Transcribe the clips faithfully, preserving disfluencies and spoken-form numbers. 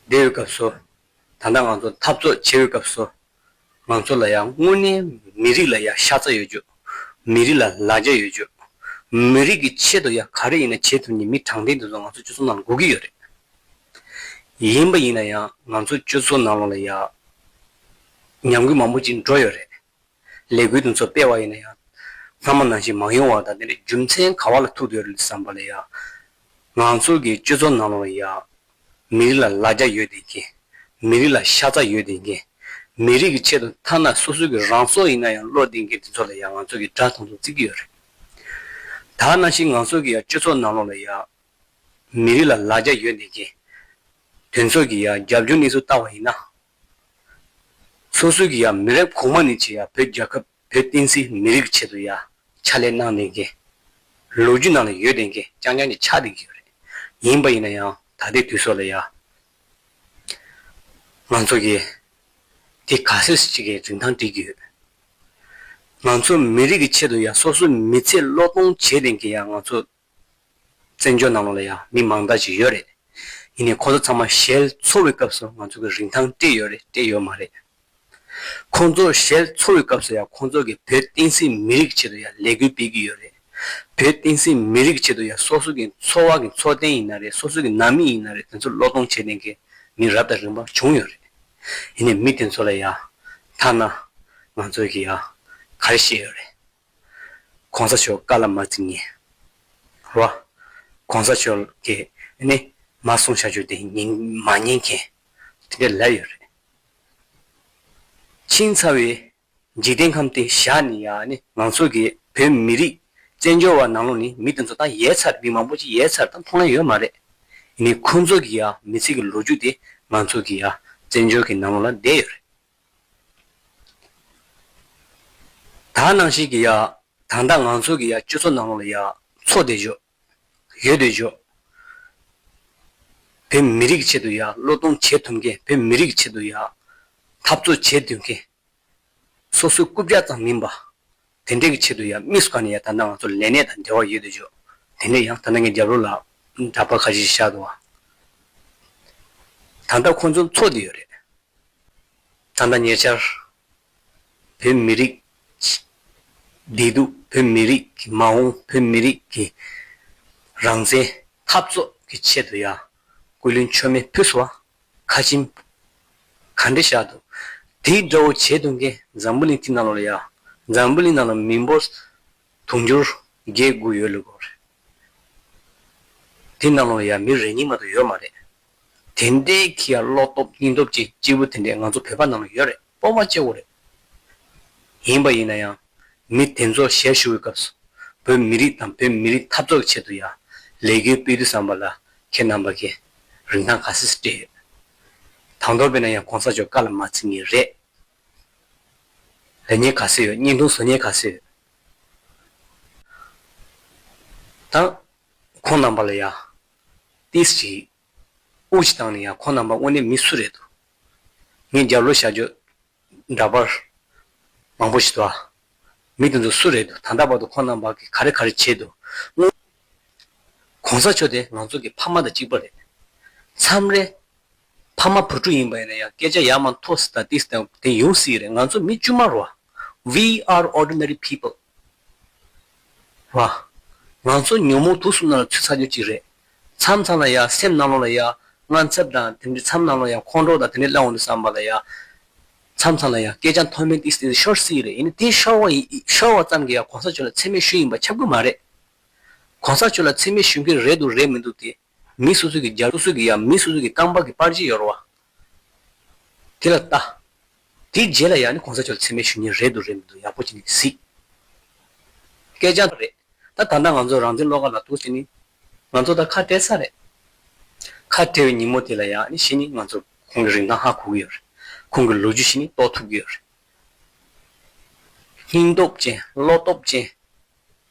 བསྡད་པའི་སྐབས་སུ། ད་ལྟ་ང་ཚོ་འཐབ་རྩོད་བྱེད་པའི་སྐབས་སུ། ང་ཚོ་ལ་ཡང་དངོས་གནས་མི་རིགས་ལ་ཡང་ཤ་ཚ་ཡོད་རྒྱུ། མི་རིགས་ལ་ལ་རྒྱ་ཡོད་རྒྱུ། མི་རིགས་ཀྱི་ཆེད་དུ་ཡང་ག་རེ་ཡིན་ན་བྱེད་ཐུབ་མཁན་མི་དྲང་བདེན་དེ་ཚོ་ང་ཚོ་སྤྱི་ཚོགས་ནང་ལ་དགོས་ཀྱི་ཡོད་རེད། ཡིན་པ་ཡིན་ན་ཡང་ང་ཚོ་སྤྱི་ཚོགས་ནང་ལོགས་ལ་ཡང་ཉམས་རྒུད་མང་པོ་ཅིག་འགྲོ་ཡོད་རེད། ལས་འགུལ་དེ་ཚོ་སྤེལ་བ་ཡིན་ན་ཡང་། སྔ་མ་ནང་བཞིན་མ་ཡོང་བ་དང་དེ་འདྲའི་རྒྱུ་མཚན་ག་བ་ལ་ཐུག་བསྡད་ཡོད་རེད་བསམ་པ་ལ་ཡང་། ང་ཚོ་གི་སྤྱི་ཚོགས་ནང་ལོགས་ལ་ཡང་། མི་རིགས་ལ་ལ་རྒྱ་ཡོད་བསྡད་མཁན། མི་རིགས་ལ་ཤ་ཚ་ཡོད་བསྡད་མཁན། མི་རིགས་ཀྱི་ཆེད་དུ་ཐ་ན་སོ་སོ་གི་རང་སྲོག་ཡིན་ན་ཡང་བློ་གཏད་མཁན་དེ་ཚོ་ལ་ཡང་ང་ཚོ་གི་དགྲ་དང་དུ་བརྩི་གི་ཡོད་རེད། ད་ནང་བཞིན་ང་ཚོ་གི་ཡང་སྤྱི་ཚོགས་ནང་ལོགས་ལ་ཡང་། མི་རིགས་ལ་ལ་རྒྱ་ཡོད་བསྡད་མཁན། དེ་ཚོ་གི་ཡང་རྒྱབ་ལྗོངས་གནས་ཚུལ་ལྟ་བ་ཡིན་ན། སོ་སོ་གི་ཡང་མི་རབས་གོང་མ་ནས་ཅིག་ཡང་བོད་རྒྱལ་ཁབ་བོད་བསྟན་སྲིད་མི་རིགས་ཆེད་དུ་ཡང་ཕྱག་ལས་གནང་བསྡད་མཁན། ལོ་རྒྱུས་ནང་ལ་ཡོད་བསྡད་མཁན་རྐྱང་རྐྱང་ཅིག་ཆགས་བསྡད་ཀྱི་ཡོད་རེད། ཡིན་པ་ཡིན་ན་ཡང་ད་ལྟའི་དུས་སུ་ལ་ཡང་། ང་ཚོ་གི་དེ་ག་ཚོད་ཅིག་གི་རིན་ཐང་སྤྲད་ཀྱི་ཡོད། ང་ཚོ་མི་རིགས་ཀྱི་ཆེད་དུ་ཡང་སོ་སོའི་མི་ཚེ་བློས་གཏོང་བྱས་བསྡད་མཁན་ཡང་ང་ཚོ་བཙན་བྱོལ་ནང་ལོགས་ལ་ཡང་མི་མང་དག་ཅིག་ཡོད་རེད། ཡིན་ནའི་ཁོ་ཚོ་ཚང་མ་ཞལ་འཚོ་བའི་སྐབས་སུ་ང་ཚོ་གི་རིན་ཐང་སྤྲད་ཡོད་རེད་སྤྲད་ཡོད་མ་རེད། ཁོ་ཚོ་ཞལ་འཚོ་བའི་སྐབས་སུ་ཡང་ཁོ་ཚོ་གི་བོད་བསྟན་སྲིད་མི་རིགས་ཆེད་དུ་ཡང་ལས་འགུལ་སྤེལ་གྱི་ཡོད་རེད། བོད་བསྟན་སྲིད་མི་རིགས་ཆེད་དུ་ཡང་སོ་སོ་གི་འཚོ་བ་གི་འཚོ་རྟེན་ཡིན་ན་རེད། སོ་སོ་གི་ནང་མི་ཡིན་ན་རེད། དེ་ཚོ་བློས་གཏོང་བྱས་བསྡད་མཁན་མི་རབས་དང་རིམ་པ་བྱུང་ཡོད་རེད། ཡིན་ནའི་མི་དེ་ཚོ་ལ་ཡང་ཐ་ན་ང་ཚོ་གི་ཡང་ག་རེ་བཤད་ཡོད་རེད། གོང་ས་མཆོག་བཀའ་ལ་མ་བརྩི་མཁན། རོ། གོང་ས་མཆོག་གིས་ནི་མ་གསུངས་བྱ་རྒྱུ་དེ་ཉན་མ་ཉན་མཁན། དེ་འདྲ་ལབ་ཡོད་རེད། ཕྱིན་ཚར་བའི་འཇིག་རྟེན་ཁམས་དེ་བཞག་ནས་ཡང་ནི་ང་ཚོ་གི་བོད་མི་རིགས་བཙན་བྱོལ་བ་ནང་ལོགས་ནས་མི་དེ་ཚོ་ད་ཡལ་ཚར། མི་མང་པོ་ཅིག་ཡལ་ཚར། ད་མཐོང་ཡ་ཡོད་མ་རེད། ཡིན་ནའི་ཁོང་ཚོ་གི་ཡང་མི་ཚེ་གི་ལོ་རྒྱུས་དེ་ང་ཚོ་གི་ཡང་བཙན་བྱོལ་གི་ནང་ལོགས་ལ་བསྡད་ཡོད་རེད། ད་ནང་བཞིན་གྱི་ཡ། ད་ལྟ་ང་ཚོ་གི་ཡ་སྤྱི་ཚོགས་ནང་ལོགས་ལ་ཡ་འཚོ་བསྡད་ཆོག་ཡོད་བསྡད་ཆོག་བོད་མི་རིགས་ཆེད་དུ་ཡ་བློས་གཏོང་བྱེད་ཐུབ་མཁན། བོད་མི་རིགས་ཆེད་དུ་ཡ་འཐབ་རྩོད་བྱེད་ཐུབ་མཁན། སོ་སོའི་རྐུབ་བཀྱག་ཙམ་མིན་པ། དེ་འདྲས་ཀྱི་ཆེད་དུ་ཡ་དམིགས་སུ་བཀར་ནས་ཡ་ད་ལྟ་ང་ཚོ་ལས་གནས་དང་འབྲེལ་བ་ཡོད་བསྡད་ཆོག་དེ་འདྲས་ཡང་ད་ལྟ་ངས་རྒྱབ་ལོགས་ལ་འདྲ་པར་ཁ་ཤས་ཤིག་བཞག་འདུག་བ། ད་ལྟ་ཁོང་ཚོ་འཚོ་བསྡད་ཡོད་རེད། ད་ལྟ་ཉེ་ཆར་བོད་མི་རིགས་བདེ་སྡུག་བོད་མི་རིགས་ཀྱི་མ་འོངས། བོད་མི་རིགས་ཀྱི་རང་བཙན་འཐབ་རྩོད་ཀྱི་ཆེད་དུ་ཡང་སྐུ་ལུས་མཆོད་མེ་ཕུལ་སོང་བ། ཁ་ཆེམས་ག་འདྲ་བཞག་འདུག་དེའི་འདྲ་བོ་བྱེད་ཐུབ་མཁན་འཛམ་བུ་གླིང་འདི་ནང་ལོགས་ལ་ཡང་འཛམ་བུ་གླིང་ནང་ལ་མི་འབོར་དུང་ཕྱུར་བརྒྱད་དགུ་ཡོད་ལ་གོ་རེད། དེ་ནང་ལོགས་ལ་ཡང་མི་རེ་གཉིས་མ་གཏོགས་ཡོད་མ་རེད། དེ་འདྲའི་གི་ཡང་བློ་སྟོབས་སྙིང་སྟོབས་ཅིག་སྐྱེས་བུ་དེ་འདྲས་ང་ཚོ་བོད་པ་ནང་ལ་ཡོད་རེད། སྤོབས་པ་སྐྱེ་དགོས་རེད། ཡིན་པ་ཡིན་ན་ཡང་མི་དེ་ཚོ་ཞལ་བཞུགས་པའི་སྐབས་སུ་བོད་མི་རིགས་དང་བོད་མི་རིགས་འཐབ་རྩོད་ཀྱི་ཆེད་དུ་ཡང་ལས་འགུལ་སྤེལ་དུས་ཙམ་པ་ལ་ཁྱེད་རྣམ་པ་གིས་རིན་ཐང་ག་ཚོད་སྤྲད་ཡོད། དང་ཐོག་དཔེར་ན་ཡང་གོང་ས་མཆོག་བཀའ་ལ་མ་བརྩི་མཁན་རེད། ལབ་མཁན་ག་ཚོད་ཡོད། བརྙན་ཐུང་བཟོ་མཁན་ག་ཚོད་ཡོད། ད་ཁོང་རྣམ་པ་ལ་ཡ་ཏིས་ཅིག་དབུགས་ཅིག་བཏང་ནས་ཡ་ཁོང་རྣམ་པ་དངོས་གནས་མི་སུ་རེད་འདུག་ངས་རྒྱབ་ལོགས་བཞག་རྒྱུ་འདྲ་པར་མང་པོ་ཞིག་འདུག་ཨ། མི་དེ་ཚོ་སུ་རེད་འདུག་ད་ལྟ་བར་དུ་ཁོང་རྣམ་པ་གིས་ག་རེ་ག་རེ་བྱས་འདུག་གོང་ས་མཆོག་དེ་ང་ཚོ་གི་ཕ་མ་དང་གཅིག་པ་རེད། མཚམས་རེ་ཕ་མ་བུ་ཕྲུག་ཡིན་པ་ཡིན་ན་ཡང་སྐད་ཆ་ཡར་མར་མཐོ་སྲིད་དང་ཏིས་དང་དེ་ཡོང་སྲིད་རེད། ང་ཚོ་མི་དཀྱུས་མ་རེད་བ། We are ordinary people. བ། ང་ཚོ་ཉོན་མོངས་དུག་གསུམ་ནང་ལ་ཚུད་ཚར་རྒྱུ་ཅིག་རེད། མཚམས་མཚམས་ལ་ཡ་སེམས་ནང་ལོགས་ལ་ཡ་དངངས་འཚབ་དང་དེ་འདྲའི་མཚམས་ནང་ལོགས་ཡ་ཁོང་ཁྲོ་དང་དེ་འདྲའི་སླེབས་འོང་དུས་ཙམ་པ་ལ་ཡ། མཚམས་མཚམས་ལ་ཡ་སྐད་ཆ་མཐོ་དམན་ཏིས་ཏིས་ཤོར་སྲིད་རེད། ཡིན་ནའི་དེ་ཤོར་བ་ཡིན་ཤོར་བ་ཙམ་གྱིས་ཡ་གོང་ས་མཆོག་ལ་མཚན་སྨད་ཞུ་ཡིན་པ་ཁྱབ་ཀྱི་མ་རེད། གོང་ས་མཆོག་ལ་མཚན་སྨད་ཞུ་མཁན་རེད་འདུག་རེད་མི་འདུག་དེ་མི་སོ་སོ་གི་རྒྱ་སོ་སོ་གི་ཡ་མི་སོ་སོ་གི་རྐང་པ་གི་པར་ཆས་ཡོད་རེད་བ། དེ་ལ་ལྟ། དེའི་རྗེས་ལ་ཡང་ནི་གོང་ས་མཆོག་ལ་མཚན་སྨད་ཞུ་མཁན་རེད་འདུག་རེད་མི་འདུག་ཡག་པོ་བྱས་ནས་གཟིགས། སྐད་ཆ་རེད། ད་ད་ལྟ་ང་ཚོ་རང་བཙན་བློ་དགའ་ལགས་འདུག་བྱས་ནི། ང་ཚོ་ད་ཁ་བྲལ་ས་རེད། ཁ་བྲལ་བའི་ཉིན་མོ་དེ་ལ་ཡང་ནི་གཞི་ནི་ང་ཚོ་ཁོང་གི་རིན་ཐང་ཧ་གོ་གི་ཡོད་རེད། ཁོང་གི་ལོ་རྒྱུས་གཞི་ནི་རྟོགས་ཐུབ་ཀྱི་ཡོད་རེད། སྙིང་སྟོབས་ཅན་བློ་སྟོབས་ཅན།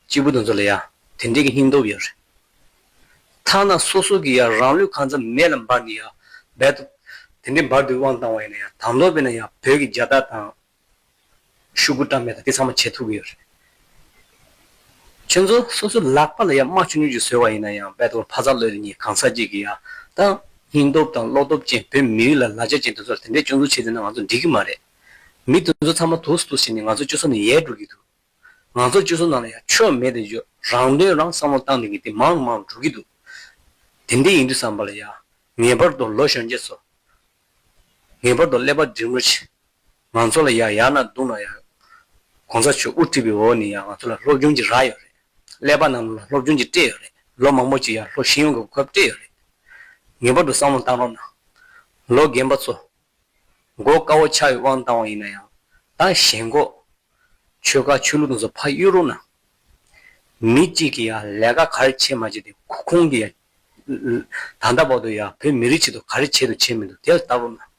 སྐྱེས་བུ་དེ་ཚོ་ལ་ཡང་དེ་འདྲའི་གི་སྙིང་སྟོབས་ཡོད་རེད། ཐ་ན་སོ་སོ་གི་ཡང་རང་ལུས་གང་ཙམ་མེ་ལ་འབར་ནས་ཡང་རྦད་དེ་དེ་འདྲའི་འབར་དུ་དབང་བཏང་བ་ཡིན་ན་ཡང་དང་ཐོག་དཔེར་ན་ཡང་བོད་ཀྱི་རྒྱལ་དར་དང་ཤོག་གུ་བཀྲམ་མེ་དང་དེ་ཚང་མ་བྱེད་ཐུབ་ཀྱི་ཡོད་རེད། ཁྱེད་ཚོ་སོ་སོའི་ལག་པ་ལ་ཡང་རྨ་ཆུང་ཆུང་ཅིག་བཟོས་པ་ཡིན་ན་ཡང་རྦད་དེ་ཕ་ཚ་ལོས་རེ་གཉིས་གང་ཟག་ཅིག་གི་ཡང་ད་ སྙིང་སྟོབས་དང་བློ་སྟོབས་ཅན། བོད་མི་རིགས་ལ་ལ་རྒྱ་ཅན་དེ་ཚོར་དེ་འདྲའི་སྐྱོན་འཛུགས་བྱས་བསྡད་ན་ང་ཚོ་འགྲིག་གི་མ་རེད། མི་དེ་ཚོ་ཚང་མ་དུས་སུ་དུས་བྱས་ནས་ང་ཚོ་སྤྱི་ཚོགས་ནས་ཡལ་འགྲོ་གི་འདུག་ང་ཚོ་སྤྱི་ཚོགས་ནང་ལ་ཡང་ཆོས་མེད་དེ་བརྗོད། རང་དོན་རང་བསམ་བློ་བཏང་ནས་ཀྱི་དེ་མང་མང་འགྲོ་གི་འདུག་དེ་འདྲ་ཡིན་དུས་ཙམ་པ་ལ་ཡང་ངེས་པར་དུ་ལོ་གཞོན་སྐྱེས་ཚོ། ངེས་པར་དུ་ཀླད་པ་སྒྲིམ་རོགས་བྱེད། ང་ཚོ་ལ་ཡ་ཡག་ན་སྡུག་ན་ཡང་གོང་ས་མཆོག་དབུ་ཁྲིད་པའི་འོག་ནས་ཡང་ང་ཚོ་ལ་སློབ་སྦྱོང་ཅིག་རག་ཡོད་རེད། ཀླད་པ་ནང་ལ་སློབ་སྦྱོང་ཅིག་སྤྲད་ཡོད་རེད། ལོ་མང་པོ་ཅིག་ཡང་ལྷོ་ཤེས་ཡོན་གྱི་གོ་སྐབས་སྤྲད་ཡོད་རེད། ངེས་པར་དུ་བསམ་བློ་བཏང་རོགས་གནང་། ལོ་རྒན་པ་ཚོ། མགོ་དཀར་བོ་ཆགས་པའི་དབང་བཏང་བ་ཡིན་ན་ཡང་། ད་ཞེན་ཁོག་ཆོལ་ཁ་ཆོས་ལུགས་དེ་ཚོ་ཕར་གཡུག་རོགས་གནང་། མི་གཅིག་གིས་ཡང་ལས་ཀ་ག་རེ་བྱེད་མ་བྱེད་དེ་ཁོ་ཁོང་གིས་ཡང་། ད་ལྟ་བར་དུ་ཡང་བོད་མི་རིགས་ཆེད་དུ་ག་རེ་བྱས་འདུག་བྱས་མི་འདུག་དེ་ལ་བལྟ་རོགས་གནང་།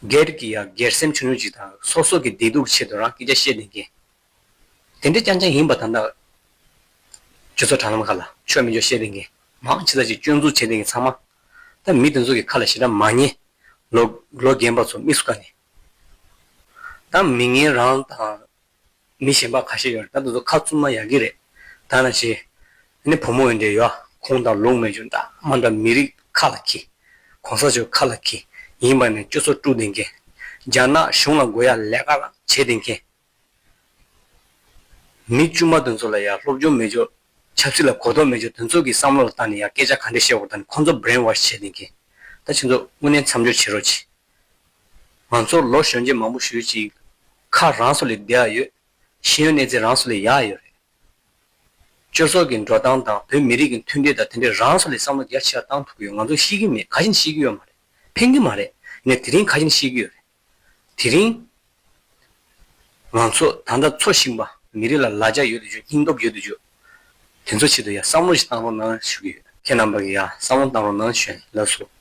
སྒེར་གྱི་ཡང་སྒེར་སེམས་ཆུང་ཆུང་ཅིག་དང་སོ་སོ་གི་བདེ་སྡུག་ཆེད་དུ་རང་སྐད་ཆ་བཤད་བསྡད་མཁན། དེ་འདྲ་རྐྱང་རྐྱང་ཡིན་པ་ད་ལྟ་སྤྱི་ཚོགས་དྲ་ལམ་ཁག་ལ་ཆོས་མི་ཆོས་བཤད་བསྡད་མཁན་མང་ཆེ་ས་ཅིག་སྐྱོན་འཛུགས་བྱས་བསྡད་མཁན་ཚང་མ། ད་མི་དེ་ཚོ་གི་ཁ་ལ་ཞེ་དྲག་མ་ཉན། ལོ་ལོ་རྒན་པ་ཚོ་དམིགས་སུ་བཀར་ནས། ད་མི་ངན་རང་དང་མི་གཞན་པ་ཁ་ཤས་ཡོད་རེད། ད་དེ་ཚོ་ཁ་བཙུམ་ན་ཡག་གི་རེད། ད་ནང་བཞིན་ནི་བུ་མོ་འདྲ་ཡོད། ཁུངས་དང་ལུང་མེད་རྒྱུ་འདྲ་མ་འདྲ་མི་རིགས་ཁ་ལ་འཁྱེར། གོང་ས་མཆོག་ཁ་ལ་འཁྱེར། ཡིན་པ་ནས་སྤྱི་ཚོགས་དཀྲུག་བསྡད་མཁན། རྒྱ་ནག་གཞུང་ལ་དགོས་ཡ་ལས་ཀ་རང་བྱེད་བསྡད་མཁན། མི་དཀྱུས་མ་དེ་ཚོ་ལ་ཡང་སློབ་སྦྱོང་མེད་ཅོག་ཆབ་སྲིད་ལ་གོ་རྟོགས་མེད་ཅོག་དེ་ཚོ་གི་བསམ་བློ་ལ་བལྟས་ནས་ཡང་སྐད་ཆ་ག་འདྲ་བཤད་དགོས་དང་ཁོང་ཚོ་brainwash་བྱས་ནས་ཀྱི། ད་ཁྱེད་ཚོ་དངོས་གནས་མཚམས་འཇོག་བྱེད་རོགས་གྱིས། ང་ཚོ་ལོ་གཞོན་སྐྱེས་མང་པོ་ཞེ་ཅིག་ཁ་རང་སོ་ལས་བདེ་ཡ་ཡོད། ཤེས་ཡོན་གནས་ཚད་རང་སོ་ལས་ཡག་ཡོད་རེད། སྤྱི་ཚོགས་ཀྱི་འགྲོ་སྟངས་དང་བོད་མི་རིགས་ཀྱི་མཐུན་སྒྲིལ་དང་དེ་འདྲའི་རང་སོ་ལས་བསམ་བློ་རྒྱ་ཆེ་བ་བཏང་ཐུབ་ཀྱི་ཡོད། ང་ཚོ་ཤེས་ཀྱི་མེད། ག་ཞིག་ཤེས་ཀྱི་ཡོད་མ་རེད། ཕན་གྱི་མ་རེད། ནས་དེ་རིང་ག་ཞིག་ཤེས་ཀྱི་ཡོད་རེད། དེ་རིང་ང་ཚོ་ད་ལྟ་འཚོ་ཞིང་པ་མི་རིགས་ལ་ལ་རྒྱ་ཡོད་དུ་བཅུག་སྙིང་སྟོབས་ཡོད་དུ་བཅུག་དེ་ཚོ་ཆེད་དུ་ཡང་བསམ་བློ་ཞིག་བཏང་རོགས་གནང་ཞུ་གི་ཡོད། ཁྱེད་རྣམ་པ་གིས་ཡང་བསམ་བློ་བཏང་རོགས་གནང་ཞུ་ཡིན། ལགས་སོ།